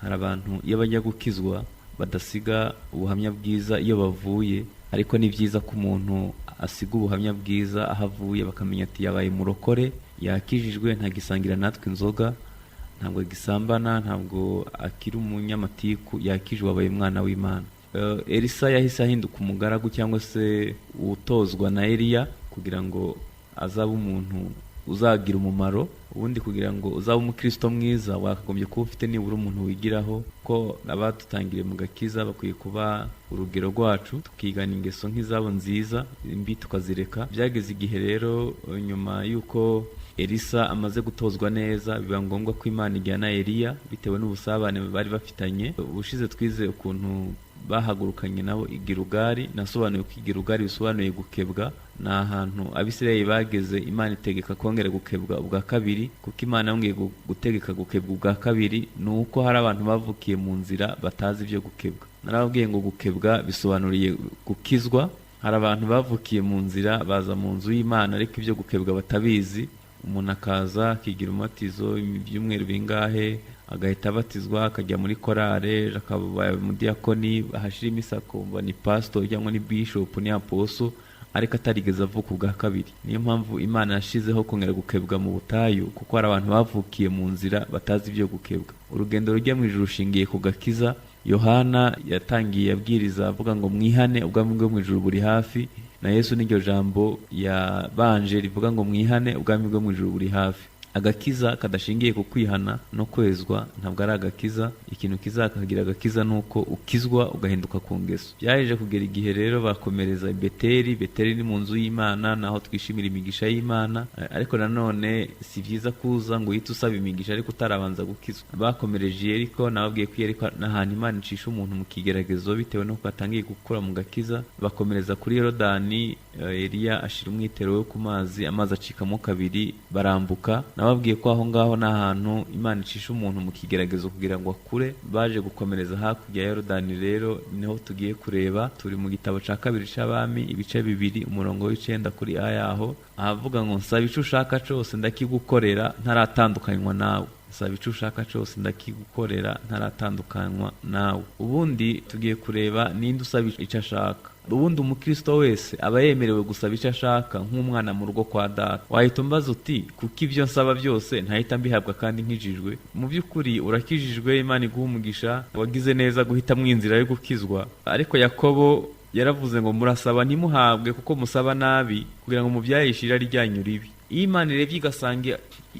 Hari abantu iyo bajya gukizwa badasiga ubuhamya bwiza iyo bavuye, ariko ni byiza ko umuntu asiga ubuhamya bwiza aho avuye, bakamenya ati yabaye murokore, yakijijwe, ntagisangira natwe inzoga, ntabwo agisambana, ntabwo akiri umunyamatiku, yakijwe, abaye umwana w'Imana. Elisa yahise ahinduka umugaragu cyangwa se utozwa na Eliya kugira ngo azabe umuntu uzagira umumaro. Ubundi kugira ngo uzabe umukristo mwiza, wakagombye kuba ufite nibura umuntu wigiraho, ko abadutangiriye mu gakiza bakwiye kuba urugero rwacu, tukigana ingeso nk'izabo nziza, imbi tukazireka. Byageze igihe rero, nyuma y'uko Elisa amaze gutozwa neza, biba ngombwa ko Imana ijyana Eliya bitewe n'ubusabane bari bafitanye. Ubushize twize ukuntu bahagurukanye nabo i Gilugari. Nasobanuye ko i Gilugari bisobanuye gukebwa. Ni ahantu Abisirayeli bageze, Imana itegeka kongera gukebwa ubwa kabiri. Kuko Imana yongeye gutegeka gukebwa ubwa kabiri, ni uko hari abantu bavukiye mu nzira batazi ibyo gukebwa. Narababwiye ngo gukebwa bisobanuriye gukizwa. Hari abantu bavukiye mu nzira, baza mu nzu y'Imana, ariko ibyo gukebwa batabizi. Umuntu akaza akigira umubatizo ibyumweru bingahe, agahita abatizwa, akajya muri korale, akaba umudiyakoni, ahashira iminsi akumva ni pasitori cyangwa ni bishopu, ni aposo, ariko atarigeze avuka ubwa kabiri. Niyo mpamvu Imana yashizeho kongera gukebwa mu butayu, kuko hari abantu bavukiye mu nzira batazi ibyo gukebwa. Urugendo rujya mu ijuru rushingiye ku gakiza. Yohana yatangiye abwiriza avuga ngo mwihane, ubwami bwo mu ijuru buri hafi. Na Yesu n'iryo jambo yabanje rivuga ngo mwihane, ubwami bwo mu ijuru buri hafi. Agakiza kadashingiye ku kwihana no kwezwa ntabwo ari agakiza. Ikintu kizakagira agakiza ni uko ukizwa ugahinduka ku ngeso. Byaje kugera igihe rero bakomereza i Beteli. Beteli ni mu nzu y'Imana, naho twishimira imigisha y'Imana. Ariko nanone si byiza kuza ngo uhite usaba imigisha ariko utarabanza gukizwa. Bakomereje i Yeriko. Nababwiye ko Yeriko ni ahantu Imana icisha umuntu mu kigeragezo bitewe n'uko atangiye gukura mu gakiza. Bakomereza kuri Yorodani. Eliya ashira umwitero we ku mazi, amazi acikamo kabiri, barambuka. Nababwiye ko aho ngaho ni ahantu Imana icisha umuntu mu kigeragezo kugira ngo akure. Baje gukomereza hakurya ya Yorodani rero, niho tugiye kureba. Turi mu gitabo cya kabiri c'Abami, ibice 2, umurongo w'9 kuri ayaho, ahavuga ngo nsaba ico ushaka cose ndakigukorera ntaratandukanywa nawe. Nsaba ico ushaka cose ndakigukorera ntaratandukanywa nawe. Ubundi tugiye kureba ninde usaba icyo ashaka. Ubundi umukristo wese aba yemerewe gusaba icyo ashaka nk'umwana mu rugo kwa data. Wahita umbaza uti kuko ibyo nsaba byose ntahita mbihabwa kandi nkijijwe? Mu by'ukuri urakijijwe, Imana iguha umugisha, wagize neza guhitamo inzira yo gukizwa. Ariko Yakobo yaravuze ngo murasaba ntimuhabwe kuko musaba nabi, kugira ngo mubyayishe irari ryanyu ribi. Iyo Imana irebye igasanga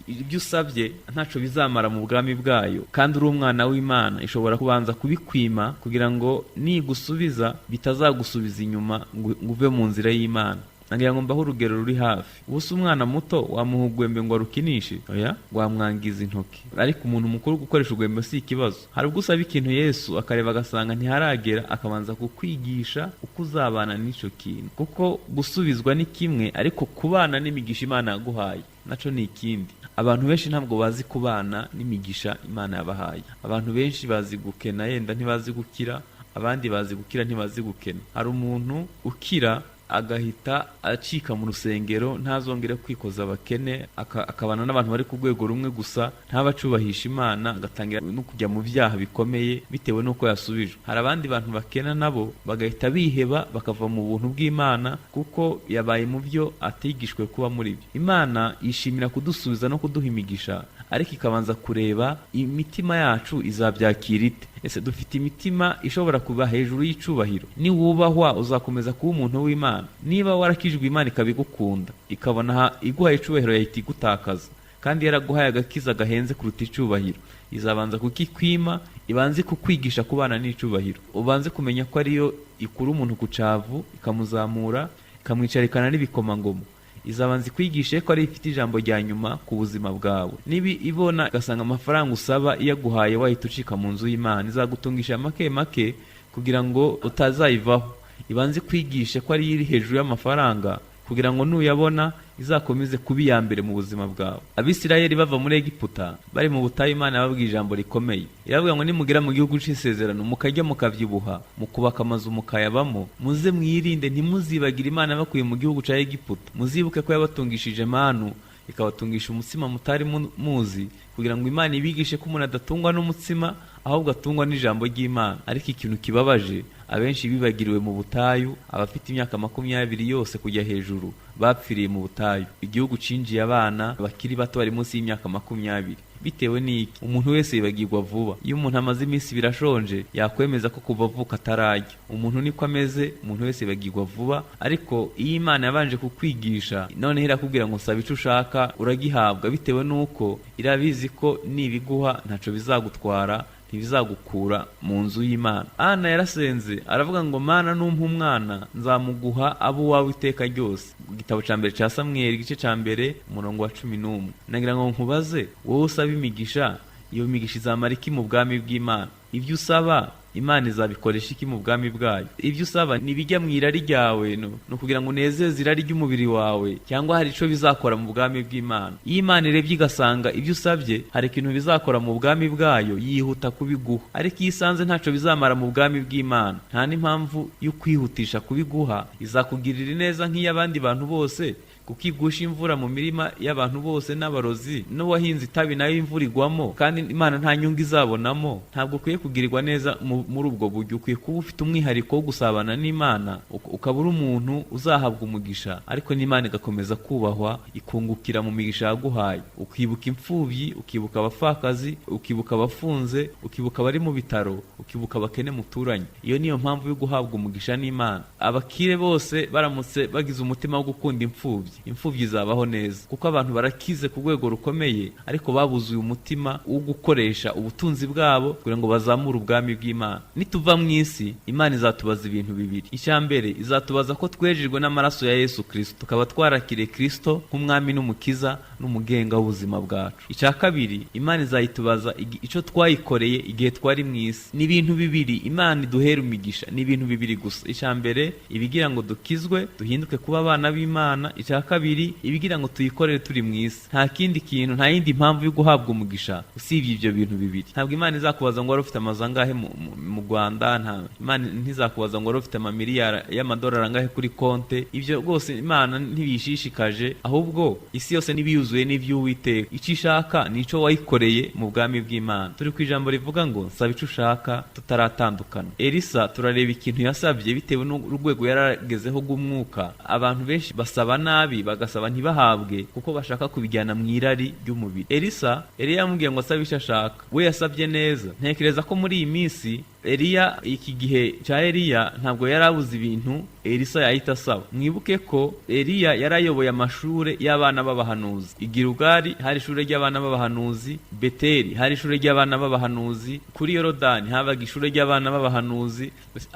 ibyo usabye ntaco bizamara mu bwami bwayo kandi uri umwana w'Imana, ishobora kubanza kubikwima kugira ngo nigusubiza bitazagusubiza inyuma ngo uve mu nzira y'Imana. Nagira ngo mbahe urugero ruri hafi. Ubu se umwana muto wamuha urwembe ngo arukinishe? Oya, wamwangiza intoki. Ariko umuntu mukuru gukoresha urwembe si ikibazo. Hari ubwo usaba ikintu Yesu akareba agasanga ntiharagera, akabanza kukwigisha uko uzabana n'icyo kintu, kuko gusubizwa ni kimwe, ariko kubana n'imigisha Imana yaguhaye naco ni ikindi. Abantu benshi ntabwo bazi kubana n'imigisha Imana yabahaye. Abantu benshi bazi gukena yenda ntibazi gukira, abandi bazi gukira ntibazi gukena. Hari umuntu ukira agahita acika mu rusengero, ntazongere kwikoza abakene, akabana n'abantu bari ku rwego rumwe gusa, ntaba acubahisha Imana, agatangira no kujya mu byaha bikomeye bitewe n'uko yasubijwe. Hari abandi bantu bakena nabo bagahita biheba, bakava mu buntu bw'Imana kuko yabaye mu byo atigishwe kuba muri byo. Imana yishimira kudusubiza no kuduha imigisha, ariko ikabanza kureba imitima yacu izabyakira ite. Ese dufite imitima ishobora kuba hejuru y'icubahiro? Niwubahwa uzakomeza kuba umuntu w'Imana? Niba warakijwe, Imana ikabigukunda, ikabona iguhaye icubahiro yahita igutakaza, kandi yaraguhaye agakiza gahenze kuruta icubahiro. Izabanza kukikwima, ibanze kukwigisha kubana n'icubahiro, ubanze kumenya ko ariyo ikura umuntu ku cavu ikamuzamura, ikamwicarikana n'ibikomangoma. Izabanza ikwigishe ko ari ifite ijambo rya nyuma ku buzima bwawe. Niba ibona igasanga amafaranga usaba iyo aguhaye wahita ucika mu nzu y'Imana, izagutungisha make make kugira ngo utazayivaho. Ibanze ikwigishe ko ariyo iri hejuru y'amafaranga, kugira ngo nuyabona izakomeze kuba iya mbere mu buzima bwawe. Abisirayeli bava muri Egiputa, bari mu butayu, Imana yababwiye ijambo rikomeye. Iravuga ngo nimugera mu gihugu c'isezerano, mukarya mukabyibuha, mukubaka amazu mukayabamo, muze mwirinde ntimuzibagire Imana yabakuye mu gihugu ca Egiputa. Muzibuke ko yabatungishije manu, ikabatungisha umutsima mutari muzi, kugira ngo Imana ibigishe ko umuntu adatungwa n'umutsima, ahubwo atungwa n'ijambo ry'Imana. Ariko ikintu kibabaje, abenshi bibagiriwe mu butayu. Abafite imyaka 20 yose kujya hejuru bapfiriye mu butayu. Igihugu cinjiye abana bakiri bato bari munsi y'imyaka 20. Bitewe n'iki? Umuntu wese yibagirwa vuba. Iyo umuntu amaze iminsi 2 ashonje, yakwemeza ko kuva avuka atararya. Umuntu niko ameze, umuntu wese yibagirwa vuba. Ariko iyo Imana yabanje kukwigisha, noneho irakubwira ngo saba icyo ushaka, uragihabwa, bitewe n'uko irabizi ko nibiguha ntaco bizagutwara, ntibizagukura mu nzu y'Imana. Ana yarasenze aravuga ngo: "Mana, numpa umwana nzamuguha abo uwawe iteka ryose." Igitabo cya mbere cya Samweli, igice cya mbere, umurongo wa 11. Nagira ngo nkubaze, wowe usaba imigisha, iyo migisha izamara iki mu bwami bw'Imana? Ibyo usaba, Imana izabikoresha iki mu bwami bwayo? Ibyo usaba ntibijya mu irari ryawe, ni ukugira ngo unezeze irari ry'umubiri wawe, cyangwa hari icyo bizakora mu bwami bw'Imana? Iyo Imana irebye igasanga ibyo usabye hari ikintu bizakora mu bwami bwayo, yihuta kubiguha. Ariko iyo isanze ntacyo bizamara mu bwami bw'Imana, nta n'impamvu yo kwihutisha kubiguha. Izakugirira neza nk'iy'abandi bantu bose, kuko igusha imvura mu mirima y'abantu bose n'abarozi, n'uwahinze itabi nayo imvura igwamo, kandi Imana nta nyungu izabonamo. Ntabwo ukwiye kugirirwa neza muri ubwo buryo. Ukwiye kuba ufite umwihariko wo gusabana n'Imana, ukaba uri umuntu uzahabwa umugisha, ariko n'Imana igakomeza kubahwa, ikungukira mu migisha yaguhaye. Ukibuka imfubyi, ukibuka abapfakazi, ukibuka abafunze, ukibuka abari mu bitaro, ukibuka abakene muturanye. Iyo niyo mpamvu yo guhabwa umugisha n'Imana. Abakire bose baramutse bagize umutima wo gukunda imfubyi, imfubyi zabaho neza, kuko abantu barakize ku rwego rukomeye, ariko babuzuye umutima wo gukoresha ubutunzi bwabo kugira ngo bazamure ubwami bw'Imana. Nituva mu isi, Imana izatubaza ibintu bibiri. Icya mbere, izatubaza ko twejejwe n'amaraso ya Yesu Kristo, tukaba twarakiriye Kristo nk'umwami n'umukiza n'umugenga w'ubuzima bwacu. Icya kabiri, Imana izayitubaza icyo twayikoreye igihe twari mu isi. Ni ibintu bibiri Imana iduhera imigisha, ni ibintu bibiri gusa. Icya mbere, ibigira ngo dukizwe, duhinduke kuba abana b'Imana. Icya kabiri, ibigira ngo tuyikorere turi mu isi. Nta kindi kintu, nta yindi mpamvu yo guhabwa umugisha usibye ibyo bintu bibiri. Ntabwo Imana izakubaza ngo wari ufite amazu angahe mu Rwanda. Nta Imana ntizakubaza ngo wari ufite amamiliyari y'amadolari angahe kuri konte. Ibyo rwose Imana ntibishishikaje, ahubwo isi yose n'ibiyuzuye n'iby'Uwiteka. Icyo ishaka ni icyo wayikoreye mu bwami bw'Imana. Turi ku ijambo rivuga ngo nsaba icyo ushaka tutaratandukana. Elisa, turareba ikintu yasabye bitewe n'urwego yaragezeho rw'umwuka. Abantu benshi basaba nabi, bagasaba ntibahabwe, kuko bashaka kubijyana mu irari ry'umubiri. Elisa, Eliya yamubwiye ngo asabe icyo ashaka. We yasabye neza. Ntekereza ko muri iyi minsi Eliya, iki gihe cya Eliya, ntabwo yari abuze ibintu Elisa yahita asaba. Mwibuke ko Eliya yari ayoboye amashuri y'abana b'abahanuzi. I Gilugari hari ishuri ry'abana b'abahanuzi, Beteli hari ishuri ry'abana b'abahanuzi, kuri Yorodani habaga ishuri ry'abana b'abahanuzi.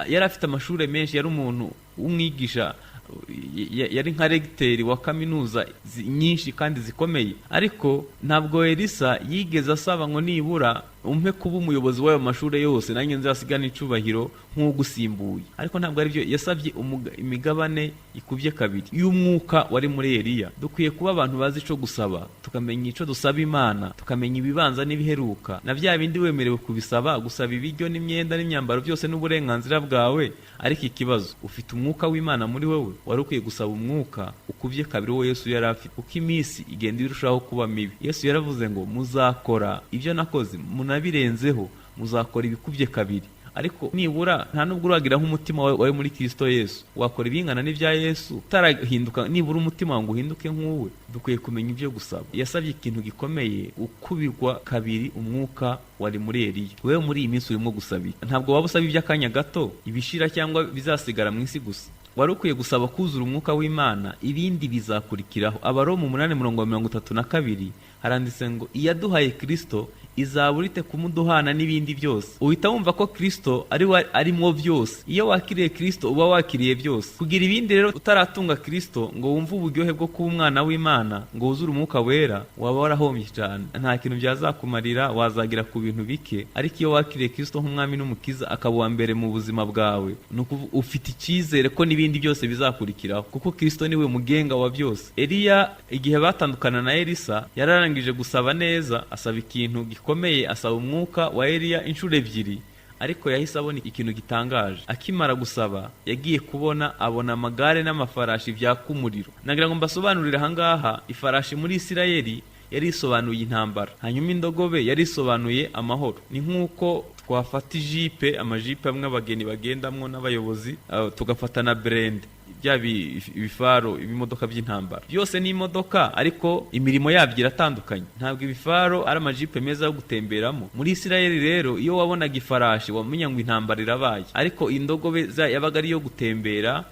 Yari afite amashuri menshi, yari umuntu w'umwigisha, yari nka regiteri wa kaminuza nyinshi kandi zikomeye. Ariko ntabwo Elisa yigeze asaba ngo nibura umpe kuba umuyobozi w'ayo mashuri yose, nanjye nzasigane icubahiro nk'ugusimbuye. Ariko ntabwo aribyo yasabye. Imigabane ikubye kabiri y'umwuka wari muri Eliya. Dukwiye kuba abantu bazi ico gusaba, tukamenya ico dusaba Imana, tukamenya ibibanza n'ibiheruka. Na bya bindi wemerewe kubisaba, gusaba ibiryo n'imyenda n'imyambaro, byose n'uburenganzira bwawe. Ariko ikibazo, ufite umwuka w'Imana muri wowe? Wari ukwiye gusaba umwuka ukubye kabiri uwo Yesu yari afite, uko iminsi igenda irushaho kuba mibi. Yesu yaravuze ngo muzakora ibyo nakoze, munabirenzeho, muzakora ibikubye kabiri. Ariko nibura nta nubwo uragira nk'umutima wawe muri Kristo Yesu, wakora ibingana n'ibya Yesu utarahinduka, nibura umutima wawe ngo uhinduke nk'uwe. Dukwiye kumenya ibyo gusaba. Yasabye ikintu gikomeye, ukubirwa kabiri umwuka wari muri Eliya. Wewe muri iyi minsi urimo gusaba iki? Ntabwo waba usaba iby'akanya gato, ibishira cyangwa bizasigara mu isi gusa. Wari ukwiye gusaba kuzura umwuka w'Imana, ibindi bizakurikiraho. Abaroma 8 murongo wa 32 haranditse ngo: "Iyaduhaye Kristo izabura ite kumuduhana n'ibindi byose?" Uhita wumva ko Kristo ari we arimwo byose. Iyo wakiriye Kristo, uba wakiriye byose. Kugira ibindi rero utaratunga Kristo, ngo wumve uburyohe bwo kuba umwana w'Imana, ngo wuzure umwuka wera, waba warahombye cyane. Nta kintu byazakumarira, wazagira ku bintu bike. Ariko iyo wakiriye Kristo nk'umwami n'umukiza, akaba uwa mbere mu buzima bwawe, ni ukuvuga ufite icyizere ko n'ibindi byose bizakurikiraho, kuko Kristo niwe mugenga wa byose. Eliya, igihe batandukana na Elisa, yararangije gusaba neza, asaba ikintu gikomeye, asaba umwuka wa Eliya inshuro ebyiri. Ariko yahise abona ikintu gitangaje. Akimara gusaba, yagiye kubona abona amagare n'amafarashi byaka umuriro. Nagira ngo mbasobanurire ahangaha, ifarashi muri Isirayeli yari isobanuye intambara, hanyuma indogobe yari isobanuye amahoro. Ni nk'uko twafata ijipe, amajipe amwe abageni bagendamwo n'abayobozi, tugafata na blindé, bya ibifaro, ibimodoka by'intambara. Byose ni imodoka, ariko imirimo yabyo iratandukanye. Ntabwo ibifaro ari amajipe meza yo gutemberamo. Muri Isirayeli rero, iyo wabonaga ifarashi wamenya ngo intambara irabaye, ariko indogobe yabaga ari iyo gutembera,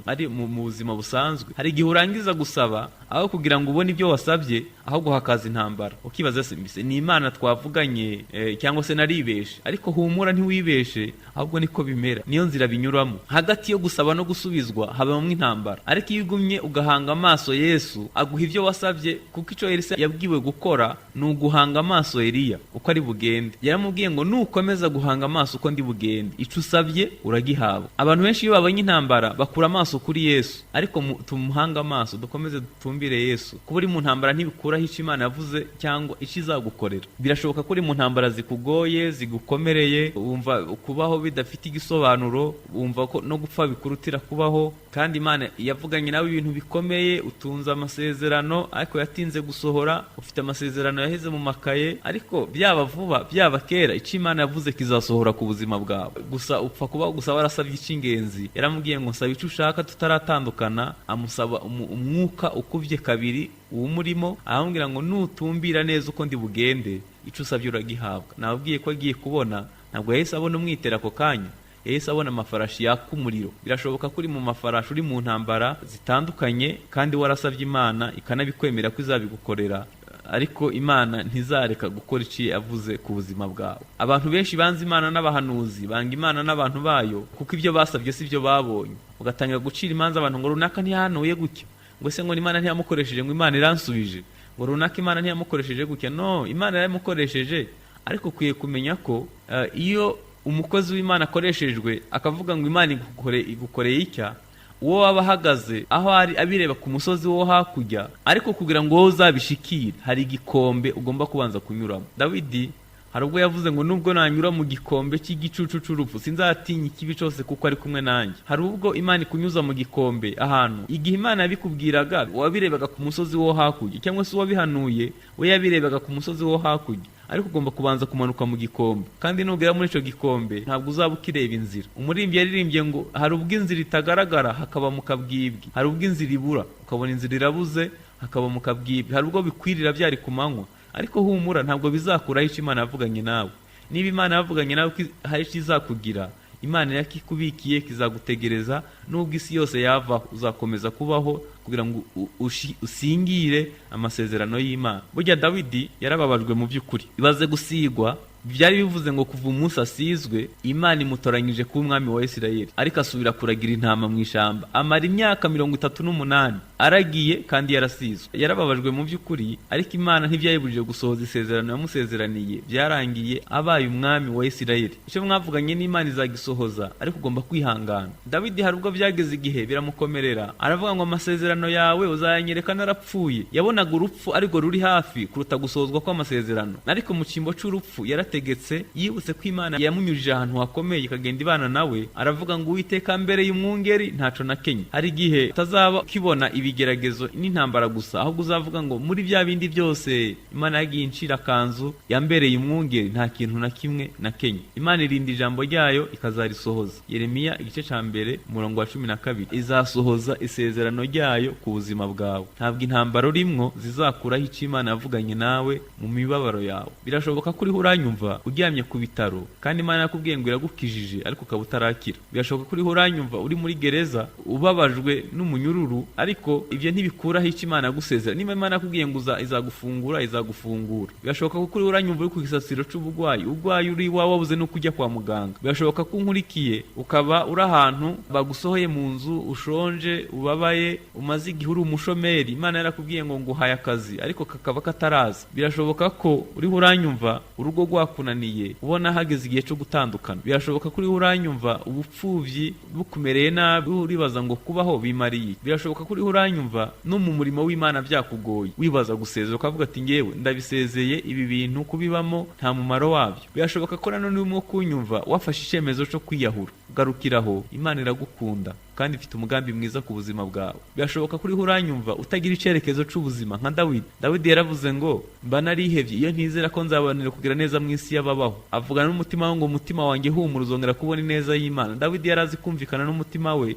ari mu buzima busanzwe. Hari igihe urangiza gusaba, aho kugira ngo ubone ibyo wasabye, ahubwo hakaza intambara, ukibaza se mbese ni Imana twavuganye, cyangwa se naribeshe? Ariko humura, ntiwibeshe, ahubwo niko bimera, niyo nzira binyuramo. Hagati yo gusaba no gusubizwa habamo intambara, ariko iyo ugumye ugahanga amaso Yesu, aguha ibyo wasabye, kuko icyo Elisa yabwiwe gukora ni uguhanga amaso Eliya uko ari bugende. Yaramubwiye ngo nukomeza guhanga amaso uko ndi bugende, icyo usabye uragihabwa. Abantu benshi iyo babonye intambara bakura amaso kuri Yesu, ariko tumuhange amaso, dukomeze dutumbire Yesu. Kuba uri mu ntambara ntibikuraho icyo Imana yavuze cyangwa icyo izagukorera. Birashoboka ko uri mu ntambara zikugoye, zigukomereye, wumva kubaho bidafite igisobanuro, wumva ko no gupfa bikurutira kubaho, kandi Imana yavuganye nawe ibintu bikomeye. Utunze amasezerano ariko yatinze gusohora, ufite amasezerano yaheze mu makaye, ariko byaba vuba byaba kera, icyo Imana yavuze kizasohora ku buzima bwawe. Gusa upfa kuba gusa warasabye icy'ingenzi. Yaramubwiye ngo nsaba icyo ushaka tutaratandukana. Amusaba umwuka ukubye kabiri uwumurimo, aramubwira ngo nutumbira neza uko ndi bugende, icyo usabye uragihabwa. Nababwiye ko agiye kubona, ntabwo yahise abona umwitero ako kanya, yahise abona amafarashi yaka umuriro. Birashoboka ko uri mu mafarashi, uri mu ntambara zitandukanye, kandi warasabye Imana ikanabikwemera ko izabigukorera, ariko Imana ntizareka gukora icyo yavuze ku buzima bwawe. Abantu benshi banze Imana n'abahanuzi, banga Imana n'abantu bayo, kuko ibyo basabye si byo babonye. Ugatangira gucira imanza abantu ngo runaka ntiyahanuye gutya, ngo se ngo Imana ntiyamukoresheje, ngo Imana iransubije, ngo runaka Imana ntiyamukoresheje gutya. No, Imana yaramukoresheje, ariko ukwiye kumenya ko iyo umukozi w'Imana akoreshejwe akavuga ngo Imana igukoreye icya, uwo waba ahagaze aho ari abireba ku musozi wo hakurya, ariko kugira ngo wowe uzabishikire hari igikombe ugomba kubanza kunyuramo. Dawidi hari ubwo yavuze ngo nubwo nanyura mu gikombe cy'igicucu cy'urupfu, sinzatinya ikibi cyose kuko ari kumwe nanjye. Hari ubwo Imana ikunyuza mu gikombe ahantu. Igihe Imana yabikubwiraga wabirebaga ku musozi wo hakurya, cyangwa se uwabihanuye we yabirebaga ku musozi wo hakurya, ariko ugomba kubanza kumanuka mu gikombe, kandi nugera muri icyo gikombe ntabwo uzaba ukireba inzira. Umuririmbyi yaririmbye ngo hari ubwo inzira itagaragara hakaba mu kabwibwi, hari ubwo inzira ibura, ukabona inzira irabuze hakaba mu kabwibwi, hari ubwo bikwirira byari ku manywa. Ariko humura, ntabwo bizakuraho icyo Imana yavuganye nawe. Niba Imana yavuganye nawe ko hari icyo izakugira, Imana yakikubikiye kizagutegereza. Nubwo isi yose yavaho, uzakomeza kubaho kugira ngo usingire amasezerano y'Imana. Burya Dawidi yarababajwe mu by'ukuri. Ibaze gusigwa, byari bivuze ngo kuva umunsi asizwe, Imana imutoranyije kuba umwami wa Isirayeli, ariko asubira kuragira intama mu ishyamba, amara imyaka 38 aragiye kandi yarasizwe. Yarababajwe mu by'ukuri, ariko Imana ntibyayibujije gusohoza isezerano yamusezeraniye. Byarangiye abaye umwami wa Isirayeli. Icyo mwavuganye n'Imana izagisohoza, ariko ugomba kwihangana. Dawidi hari ubwo byageze igihe biramukomerera, aravuga ngo amasezerano yawe uzayanyereka narapfuye. Yabonaga urupfu ariko ruri hafi kuruta gusohozwa kw'amasezerano, ariko mu cyimbo cy'urupfu yarategetse. Yibutse ko Imana yamunyujije ahantu hakomeye ikagenda ibana nawe, aravuga ngo Uwiteka mbere y'umwungeri ntaco nakenye. Hari igihe utazaba ukibona ibigeragezo n'intambara gusa, ahubwo uzavuga ngo muri bya bindi byose Imana yagiye incira akanzu, yambereye umwungeri, nta kintu na kimwe nakenye. Imana irinda ijambo ryayo ikazarisohoza. Yeremiya igice ca 1 umurongo wa 12. Izasohoza isezerano ryayo ku buzima bwawe. Ntabwo intambara urimwo zizakuraho icyo Imana yavuganye nawe mu mibabaro yawe. Birashoboka ko uriho uranyumva uryamye ku bitaro, kandi Imana yakubwiye ngo iragukijije, ariko ukaba utarakira. Birashoboka ko uriho uranyumva uri muri gereza, ubabajwe n'umunyururu, ariko ibyo ntibikuraho icyo Imana yagusezera. Niba Imana yakubwiye ngo izagufungura, izagufungura. Birashoboka ko uriho uranyumva uri ku gisasiro c'uburwayi, urwaye uri iwawe, wabuze n'uko ujya kwa muganga. Birashoboka ko unkurikiye ukaba uri ahantu bagusohoye mu nzu, ushonje, ubabaye, umaze igihe uri umushomeri. Imana yarakubwiye ngo nguhaye akazi, ariko kakaba kataraza. Birashoboka ko uriho uranyumva urugo rwakunaniye, rwakunaniye, ubona hageze igihe cyo gutandukana. Birashoboka ko uriho uranyumva ubupfubyi bukumereye nabi, uribaza ngo kubaho bimariye. Birashoboka ko uriho uranyumva no mu murimo w'Imana byakugoye, wibaza gusezera ukavuga ati ngewe ndabisezeye, ibi bintu kubibamo nta mumaro wabyo. Birashoboka ko nanone urimo kunyumva wafashe icyemezo cyo kwiyahura. Garukiraho, Imana iragukunda kandi ifite umugambi mwiza ku buzima bwawe. Birashoboka ko uriho uranyumva utagira icyerekezo cy'ubuzima nka Dawidi. Dawidi yaravuze ngo mba narihebye iyo ntizera ko nzabonera kugira neza mu isi y'ababaho. Avugana n'umutima we ngo umutima wanjye humura, uzongera kubona ineza y'Imana. Dawidi yari azi kumvikana n'umutima we,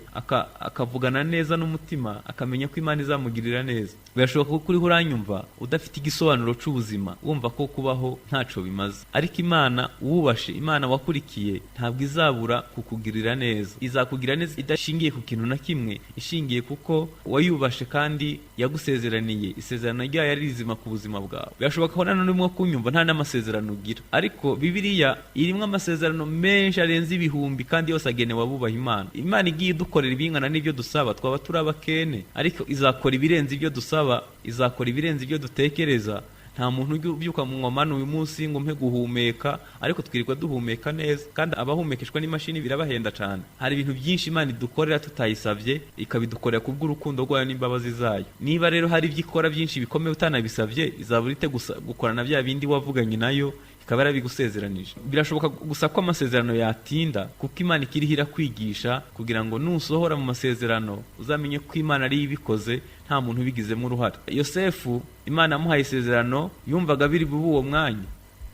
akavugana neza n'umutima, akamenya ko Imana izamugirira neza. Birashoboka ko uriho uranyumva udafite igisobanuro cy'ubuzima, wumva ko kubaho ntaco bimaze. Ariko Imana wubashe, Imana wakurikiye, ntabwo izabura kukugirira neza. Izakugira neza idashingiye ku kintu na kimwe, ishingiye kuko wayubashe kandi yagusezeraniye. Isezerano ryayo ari rizima ku buzima bwawe. Birashoboka ko nanone urimo kunyumva nta n'amasezerano ugira, ariko Bibiliya irimo amasezerano menshi arenze ibihumbi, kandi yose agenewe abubaha Imana. Imana igiye idukorera ibingana n'ibyo dusaba, twaba turi abakene, ariko izakora ibirenze ibyo dusaba, izakora ibirenze ibyo dutekereza. Nta muntu ujya ubyuka mu ngomano uyu munsi ngo mpe guhumeka, ariko twirirwa duhumeka neza, kandi abahumekeshwa n'imashini birabahenda cyane. Hari ibintu byinshi Imana idukorera tutayisabye, ikabidukorera kubw'urukundo rwayo n'imbabazi zayo. Niba rero hari ibyo ikora byinshi bikomeye utanabisabye, izabura ite gukorana bya bindi wavuganye nayo ikaba yarabigusezeranije? Birashoboka gusa ko amasezerano yatinda, kuko Imana ikiriho irakwigisha kugira ngo nusohora mu masezerano uzamenye ko Imana ariyo ibikoze, nta muntu ubigizemo uruhare. Yosefu, Imana yamuhaye isezerano, yumvaga biri bube uwo mwanya,